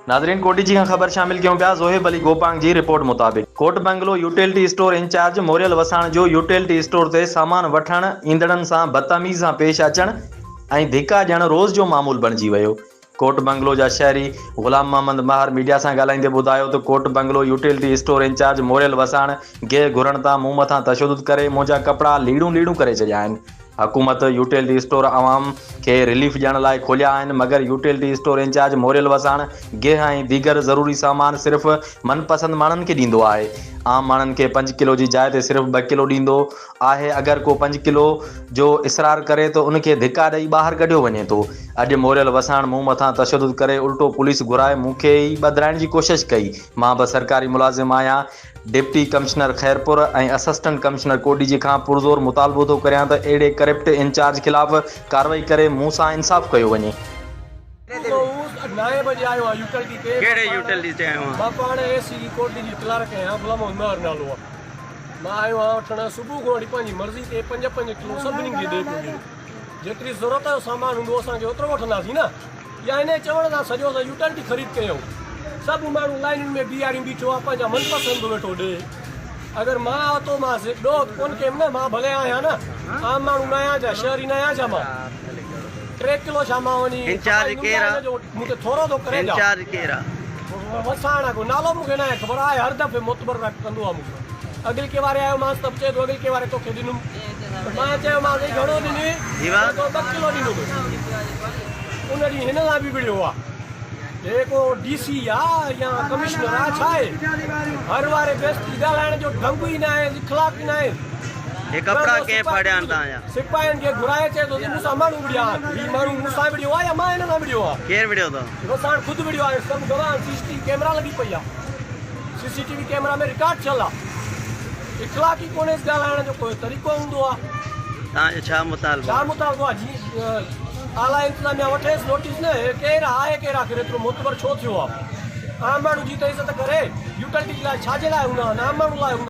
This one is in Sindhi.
ناظرين ڪوٽيجي کان خبر شامل ڪيون پيا زوهيب علي گوپانگ جي رپورٽ مطابق Kot Bungalow utility store incharge Morial Wassan جو يوٽيلٽي اسٽور تي سامان وٺڻ ايندڙن سان بدتميزي سان پيش اچڻ ۽ ڌڪا ڏيڻ روز جو معمول بڻجي ويو ڪوٽ بنگلو جا شهري غلام محمد مهر ميڊيا سان ڳالهائيندي ٻڌايو ته Kot Bungalow utility store incharge Morial Wassan گيهه گهرڻ تان مون مٿان تشدد ڪري منهنجا ڪپڙا ليڙون ليڙون ڪري ڇڏيا آهن حڪومت يوٽيلٽي اسٽور عوام کي رليف ڏيڻ لاء کوليا آهن مگر utility store incharge Morial Wassan گيهه ۽ ديگر ضروري سامان صرف من پسند ماڻهن کي ڏيندو آهي عام ماڻهن کي پنج ڪلو جي جاء تي صرف ٻه ڪلو ڏيندو آهي اگر ڪو پنج ڪلو جو اصرار ڪري ته ان کي ڌڪا ڏئي ٻاهر ڪڍيو وڃي ٿو اڄ موريل وساڻ مون مٿان تشدد ڪري الٽو پوليس گهرائي مون کي ئي ٻڌرائڻ جي ڪوشش ڪئي مان به سرڪاري ملازم آهيان deputy commissioner Khairpur ۽ assistant commissioner Kotdiji کان پرزور مطالبو ٿو ڪريان ته اهڙي ڪرپٽ انچارج خلاف ڪارروائي ڪري مون سان انصاف ڪيو وڃي. نائين بجي آيو آهيان يوٽيلٽي تي ڪهڙي يوٽيلٽي تي آيو آهين؟ مان پاڻ اي سي جي ڪوٽڏيجي ڪلارڪ آهيان غلام محمد مهر نالو آهي مان آيو آهيان وٺڻ صبح کان وٺي پنهنجي مرضي تي پنج پنج ڪلو سڀني کي ڏئي پيو ڏي جيتري ضرورت جو سامان هوندو اسان کي اوترو وٺنداسين نه يا انهيء چوڻ سان سڄو اسان يوٽيلٽي خريد ڪيائون. سڀ ماڻهو لائنن ۾ بيهاريون بيٺو آ پنهنجا من پسند ويٺو ڏي. اگر مان آتو مانس ڏوهه ته ڪونه ڪيم نه مان ڀلي آهيان نه عام ماڻهو نه آهيان ڇا شهري نه آهيان ڇا مان ٽي ڪلو ڇا مان وڃي انچارج کپائيندم ڪير ڇا آ؟ هن جو مون تي ٿورو ٿو ڪري ڇا. انچارج ڪير آ؟ وساڻ آ ڪو نالو مون کي ناهي خبر آهي هر دفعي معتبر ڪندو آ مون سان. اڳلڪي واري آيو مانس ته به چئي ٿو اڳلڪي واري توکي ڏنم ته مان چيومانس هي گهڻو ڏني چئي ٿو ٻه ڪلو ڏنو اٿس ان ڏينهن هن سان به وڙهيو آ هي ڪو ڊي سي آ يا ڪمشنر آ ڇا آهي هر واري بيستي ڳالهائڻ جو ڍنگ ئي ناهي اخلاق ئي ناهي هي ڪپڙا ڪنهن ڦاڙيا آهن توهان جا؟ سپاهين کي گهرائي چئي ٿو ته مون سان ماڻهو وڙهيا آهن هي ماڻهو مون سان وڙهيو آ يا مان هن سان وڙهيو آ ڪير وڙهيو اٿو؟ وساڻ خود وڙهيو آهي سڀ گواهه آهن سي سي ٽي وي ڪيمرا لڳي پئي آ C C T V camera ۾ record ٿيل آ اخلاق ئي ڪونهيس ڳالهائڻ جو ڪو طريقو هوندو آ. توهان جو ڇا مطالبو ڇا مطالبو آ جي اعليٰ انتظاميا وٺيس نوٽيس نه هي ڪير آ آهي ڪير آخر ايترو معتبر ڇو ٿيو آ عام ماڻهو جي ته عزت ڪري يوٽلٽي جي لاء ڇا جي لاء هوندا آهن عام ماڻهو لاء هوندا.